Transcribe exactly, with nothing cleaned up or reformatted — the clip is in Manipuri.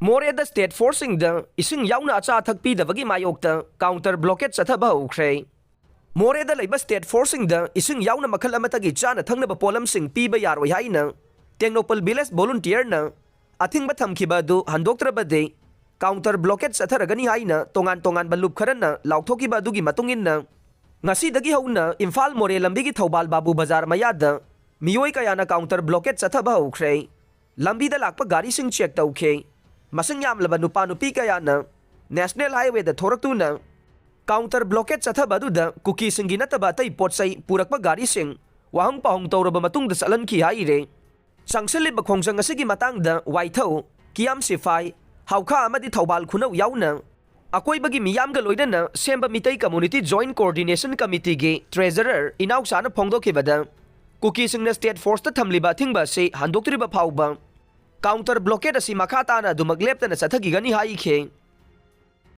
ꯃꯣꯔꯦꯗ ꯁ꯭ꯇꯦꯠ ꯐꯣꯔꯁꯁꯤꯡꯗ ꯏꯁꯤꯡ ꯌꯥꯎꯅ ꯑꯆꯥ ꯑꯊꯛ ꯄꯤꯗꯕꯒꯤ ꯃꯥꯌꯣꯛꯇ ꯀꯥꯎꯟꯇꯔ ꯕ꯭ꯂꯣꯀꯦꯠ ꯆꯠꯊꯕ ꯍꯧꯈ꯭ꯔꯦ꯫ ꯃꯣꯔꯦꯗ ꯂꯩꯕ ꯁ꯭ꯇꯦꯠ ꯐꯣꯔꯁꯁꯤꯡꯗ ꯏꯁꯤꯡ ꯌꯥꯎꯅ ꯃꯈꯜ ꯑꯃꯠꯇꯒꯤ ꯆꯥꯅ ꯊꯛꯅꯕ ꯄꯣꯠꯂꯝꯁꯤꯡ ꯄꯤꯕ ꯌꯥꯔꯣꯏ ꯍꯥꯏꯅ ꯇꯦꯡꯅꯧꯄꯜ ꯚꯤꯂꯦꯖ ꯚꯣꯂꯨꯟꯇꯤꯌꯔꯅ ꯑꯊꯤꯡꯕ ꯊꯝꯈꯤꯕ ꯑꯗꯨ ꯍꯟꯗꯣꯛꯇ꯭ꯔꯕꯗꯤ ꯀꯥꯎꯟꯇꯔ ꯕ꯭ꯂꯣꯀꯦꯠ ꯆꯠꯊꯔꯒꯅꯤ ꯍꯥꯏꯅ ꯇꯣꯉꯥꯟ ꯇꯣꯉꯥꯟꯕ ꯂꯨꯞ ꯈꯔꯅ ꯂꯥꯎꯊꯣꯛꯈꯤꯕ ꯑꯗꯨꯒꯤ ꯃꯇꯨꯡ ꯏꯟꯅ ꯉꯁꯤꯗꯒꯤ ꯍꯧꯅ ꯏꯝꯐꯥꯜ ꯃꯣꯔꯦ ꯂꯝꯕꯤꯒꯤ ꯊꯧꯕꯥꯜ ꯕꯥꯕꯨ ꯕꯖꯥꯔ ꯃꯌꯥꯗ ꯃꯤꯑꯣꯏ ꯀꯌꯥꯅ ꯀꯥꯎꯟꯇꯔ ꯕ꯭ꯂꯣꯀꯦꯠ ꯆꯠꯊꯕ ꯍꯧꯈ꯭ꯔꯦ꯫ ꯂꯝꯕꯤꯗ ꯂꯥꯛꯄ ꯒꯥꯔꯤꯁꯤꯡ ꯆꯦꯛ ꯇꯧꯈꯤ꯫ ꯃꯁꯤꯡ ꯌꯥꯝꯂꯕ ꯅꯨꯄꯥ ꯅꯨꯄꯤ ꯀꯌꯥꯅ ꯅꯦꯁꯅꯦꯜ ꯍꯥꯏꯋꯦꯗ ꯊꯣꯔꯛꯇꯨꯅ ꯀꯥꯎꯟꯇꯔ ꯕ꯭ꯂꯣꯀꯦꯠ ꯆꯠꯊꯕ ꯑꯗꯨꯗ ꯀꯨꯀꯤꯁꯤꯡꯒꯤ ꯅꯠꯇꯕ ꯑꯇꯩ ꯄꯣꯠ ꯆꯩ ꯄꯨꯔꯛꯄ ꯒꯥꯔꯤꯁꯤꯡ ꯋꯥꯍꯪ ꯄꯥꯎꯍꯪ ꯇꯧꯔꯕ ꯃꯇꯨꯡꯗ ꯆꯠꯍꯟꯈꯤ ꯍꯥꯏꯔꯦ꯫ ꯆꯪꯁꯤꯜꯂꯤꯕ ꯈꯣꯡꯖꯪ ꯑꯁꯤꯒꯤ ꯃꯇꯥꯡꯗ ꯋꯥꯏꯊꯧ, ꯀꯤꯌꯥꯝ ꯁꯤꯐꯥꯏ, ꯍꯥꯎꯈꯥ ꯑꯃꯗꯤ ꯊꯧꯕꯥꯜ ꯈꯨꯅꯧ ꯌꯥꯎꯅ ꯑꯀꯣꯏꯕꯒꯤ ꯃꯤꯌꯥꯝꯒ ꯂꯣꯏꯅꯅ ꯁꯦꯝꯕ ꯃꯤꯇꯩ ꯀꯝꯃ꯭ꯌꯨꯅꯤꯇꯤ ꯖꯣꯏꯟꯠ ꯀꯣꯑꯣꯔꯗꯤꯅꯦꯁꯟ ꯀꯃꯤꯇꯤꯒꯤ ꯇ꯭ꯔꯦꯖꯔꯔ ꯏꯅꯥꯎꯆꯥꯅ ꯐꯣꯡꯗꯣꯛꯈꯤꯕꯗ, ꯀꯨꯀꯤꯁꯤꯡꯅ ꯁ꯭ꯇꯦꯠ ꯐꯣꯔꯁꯇ ꯊꯝꯂꯤꯕ ꯑꯊꯤꯡꯕ ꯑꯁꯤ ꯍꯟꯗꯣꯛꯇ꯭ꯔꯤꯕ ꯐꯥꯎꯕ ꯀꯥꯎꯟꯇꯔ ꯕ꯭ꯂꯣꯀꯦꯠ ꯑꯁꯤ ꯃꯈꯥ ꯇꯥꯅ ꯑꯗꯨꯃꯛ ꯂꯦꯞꯇꯅ ꯆꯠꯊꯈꯤꯒꯅꯤ ꯍꯥꯏꯈꯤ꯫